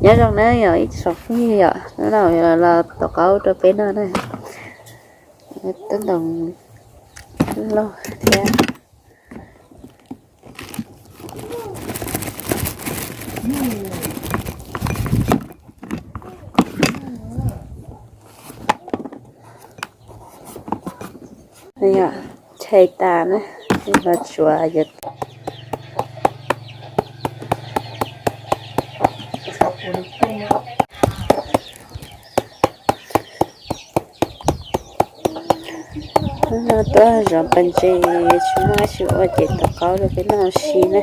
Nyob zoo na yog ib tsoom phooj ywg yom, hnub no los tua qaub rau peb noj na. Tub ntoo loj thiab. Yog tshais tas na, los tsuav yuav. Hnub no tuaj zov pas ntses, tsis muaj dab tsi ua ces tua qaub rau peb noj ua si na.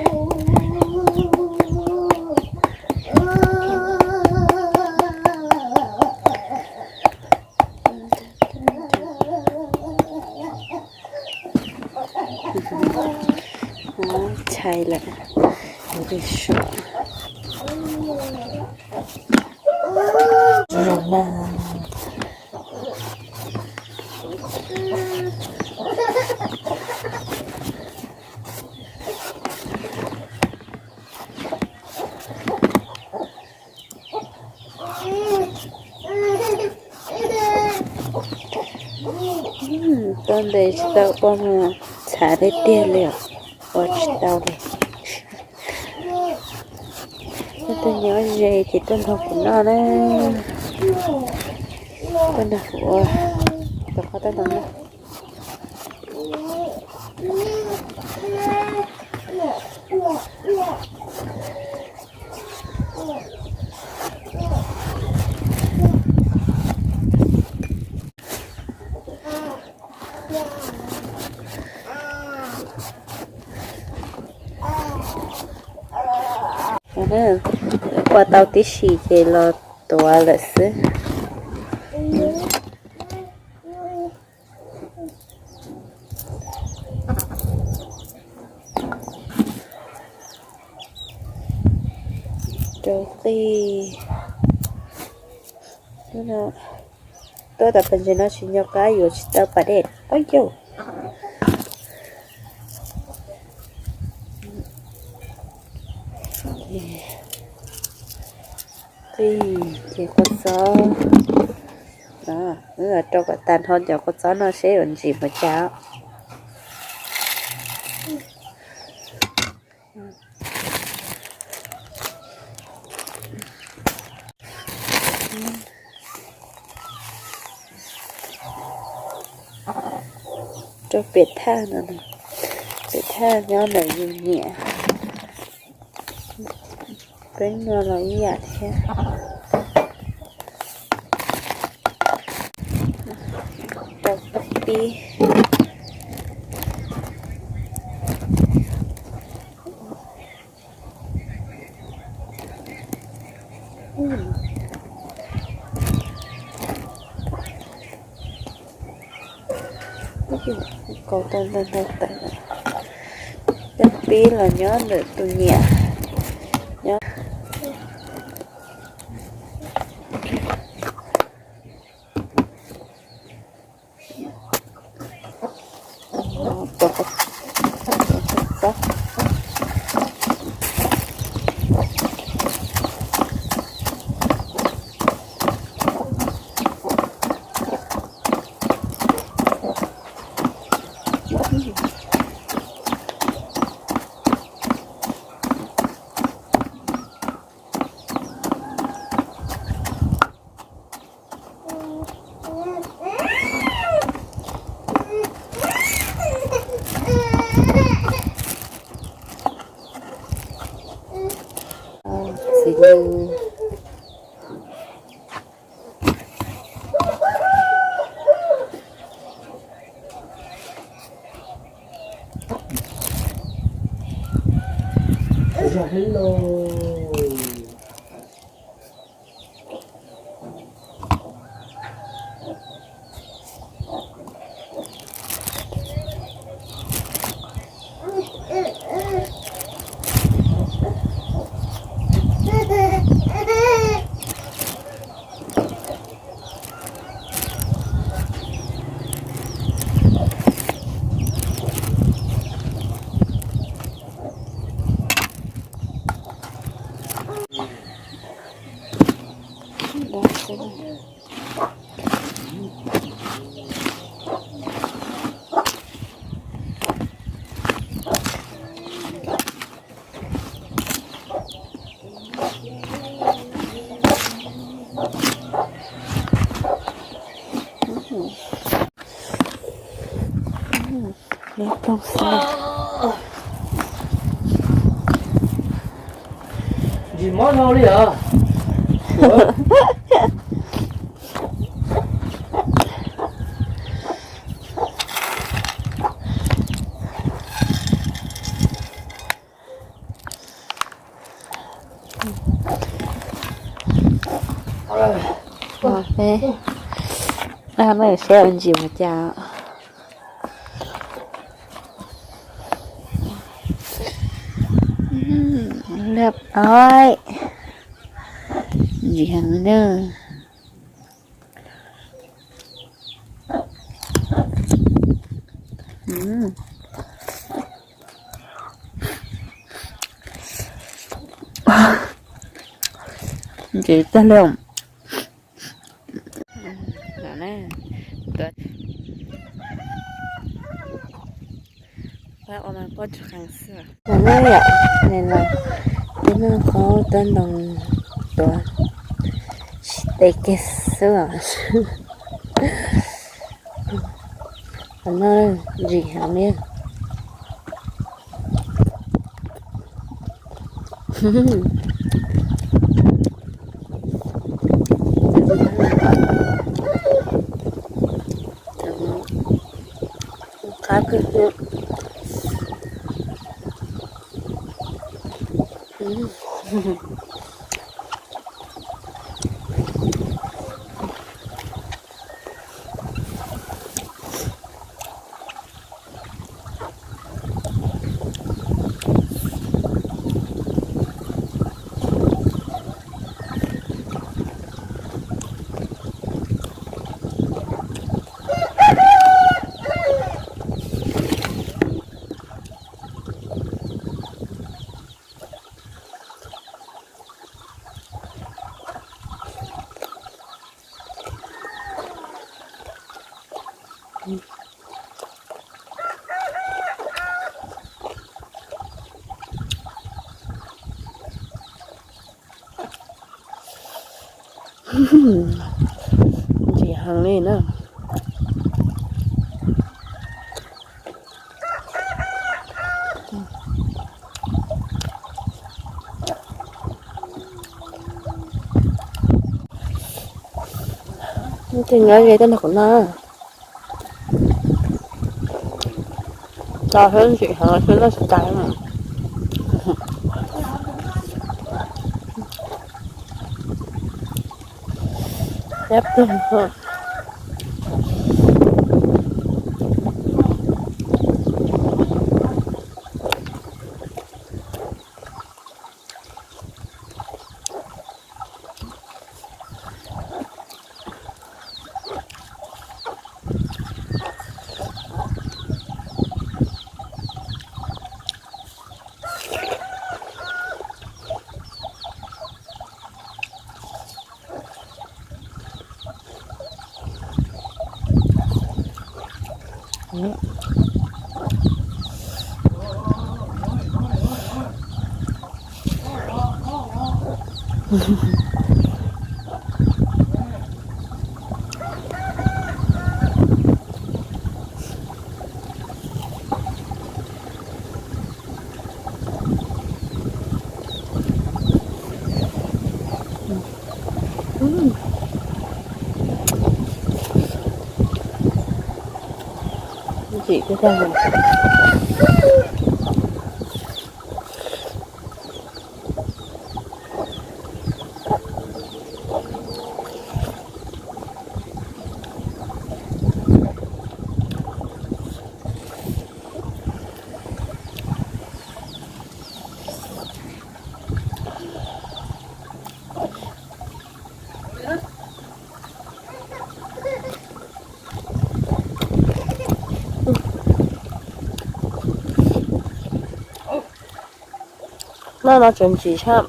Tshais lawm. Tuaj ntes tsis tau ua mas txhav tiag tiag li os, ua tsis tau li. Tuaj nyob ze ces tuaj nrog kuv noj na, tuaj nrog kuv ua, tua qaub tab tom noj. Ua tau tib si ces los tuav lawm xwb. Rau qij. Tuaj tas pas ntses no tsis nco qab yuav tsis tau pas dej. Ub yauj. Qij ces kua txob no, wb rau kom tag nrho cov kua txob no seb yuav ntsim npaum cas. Rau pem thaj no, pem thaj nyob ntawm yus niam. Peb no los ib yam thiab. Rau peb pib. Kaus tau ntau ntau tawm. Peb pib los nyob ntawm tus niam nyob. Txiv neej. Zog hlwb lauj. Neb ploog xwb. Ntsis mob dhau li os. Peb, no saib ua ntsis mus cas. Laj oi, ntsim heev li na. Ntsim tag li. Ua mas pob tsuas qees xwb. Nim no yom, nim no peb noj qhob tab ntoo tuav tsis tes kiag xwb os. Qhov no ntsim heev li. Qab kawg. Ntsim heev li na. Ces nyob ze tej no kuv noj. Tau thiab ntsim heev xwb noj tsis tas. Ntsim tiag tiag. Noj no tseem ntsim thiab,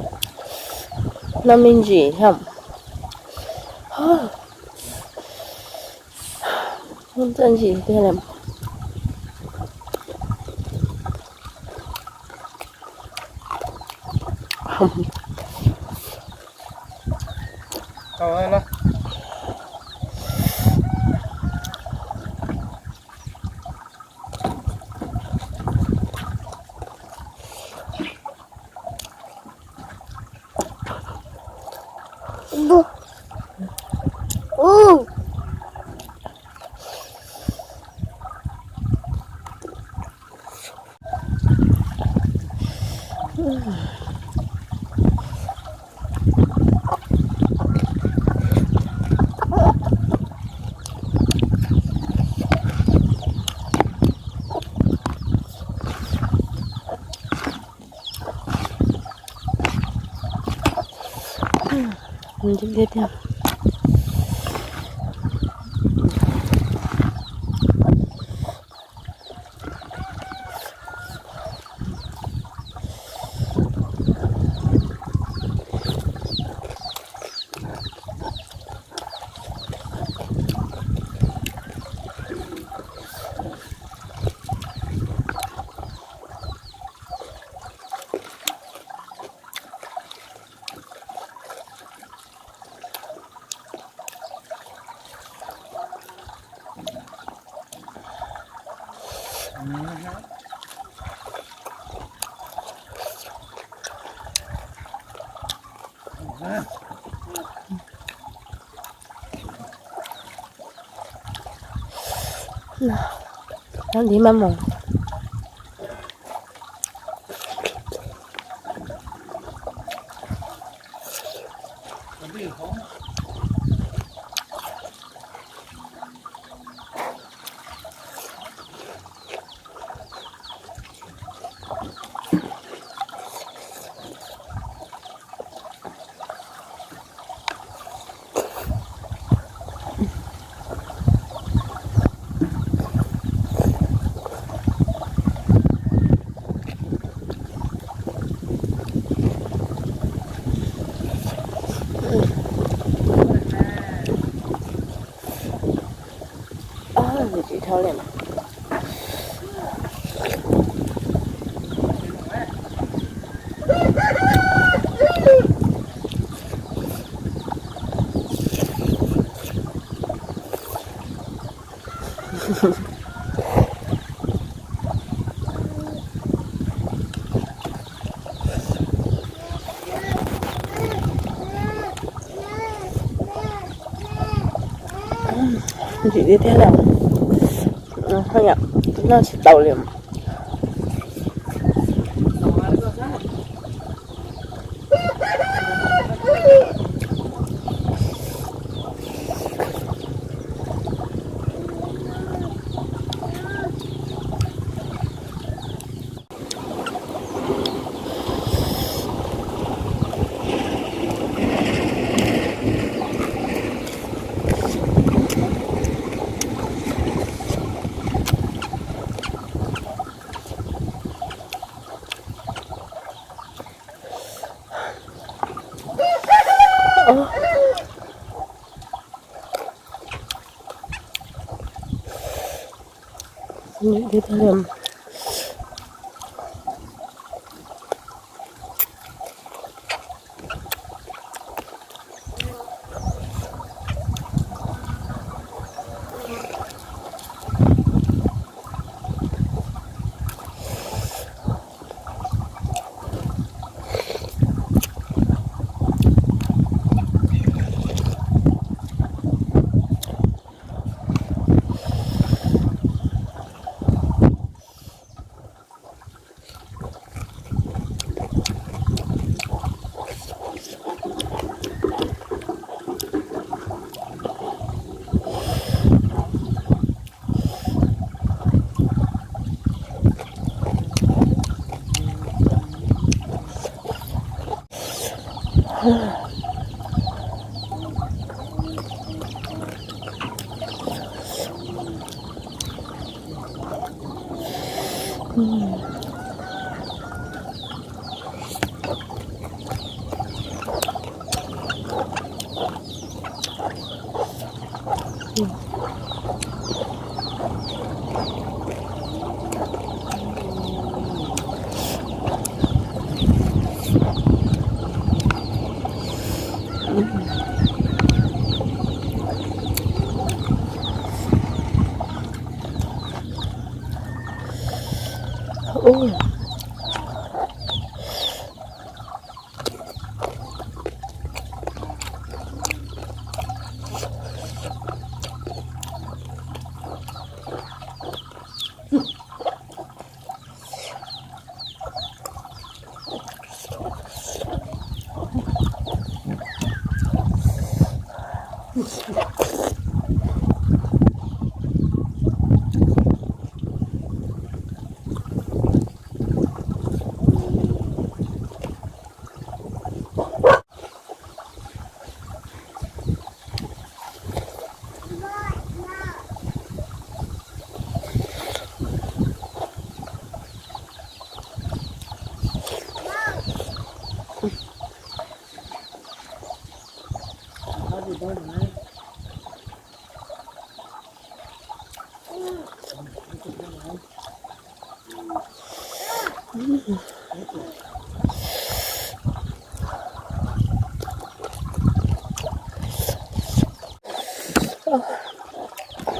noj me ntsim thiab. Txawj ntsim tiag li. Ntsim tiag tiag. Nov ntiv maj moos. Tsis dhau li. Ntsim tiag tiag li. Noj tsis tau li.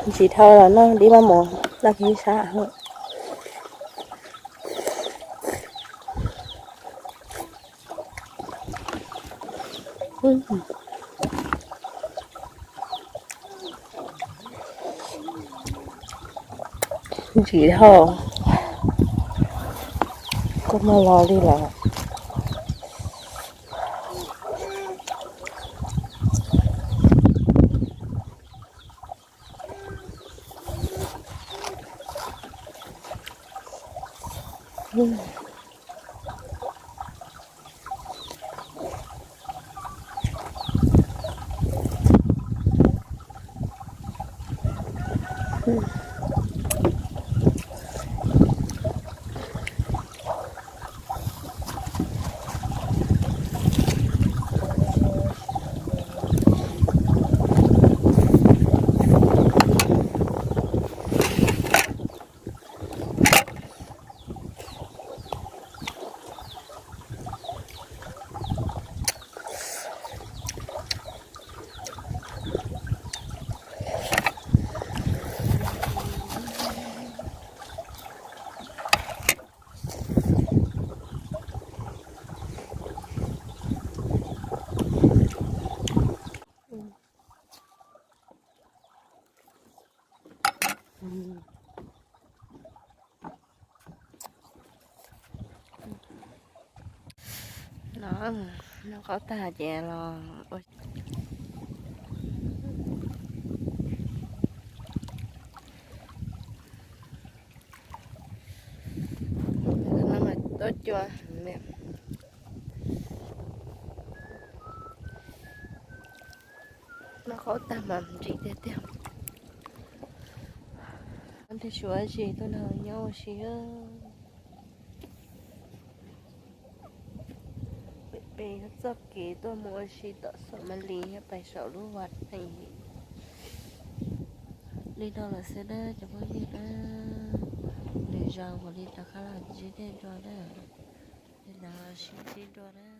Ntsim dhau los noj dib mab mus noj ib sab. Ntsim dhau, kua muag los li lawm. No, noj qaub tag ces los ua, tuaj cua. Noj qaub tag mas ntsim tiag tiag. Ntej tsis ua dab tsi tuaj nrog nyob ua si. Pem pem txoj kev tuaj mus ua si tom Xam Mab Lis thiab pais saum lub vaj theem li no lawm xwb na cov phooj ywg na. Lwm zaus kuv li rov qab los ntsib nej dua na. Li no sib ntsib dua na.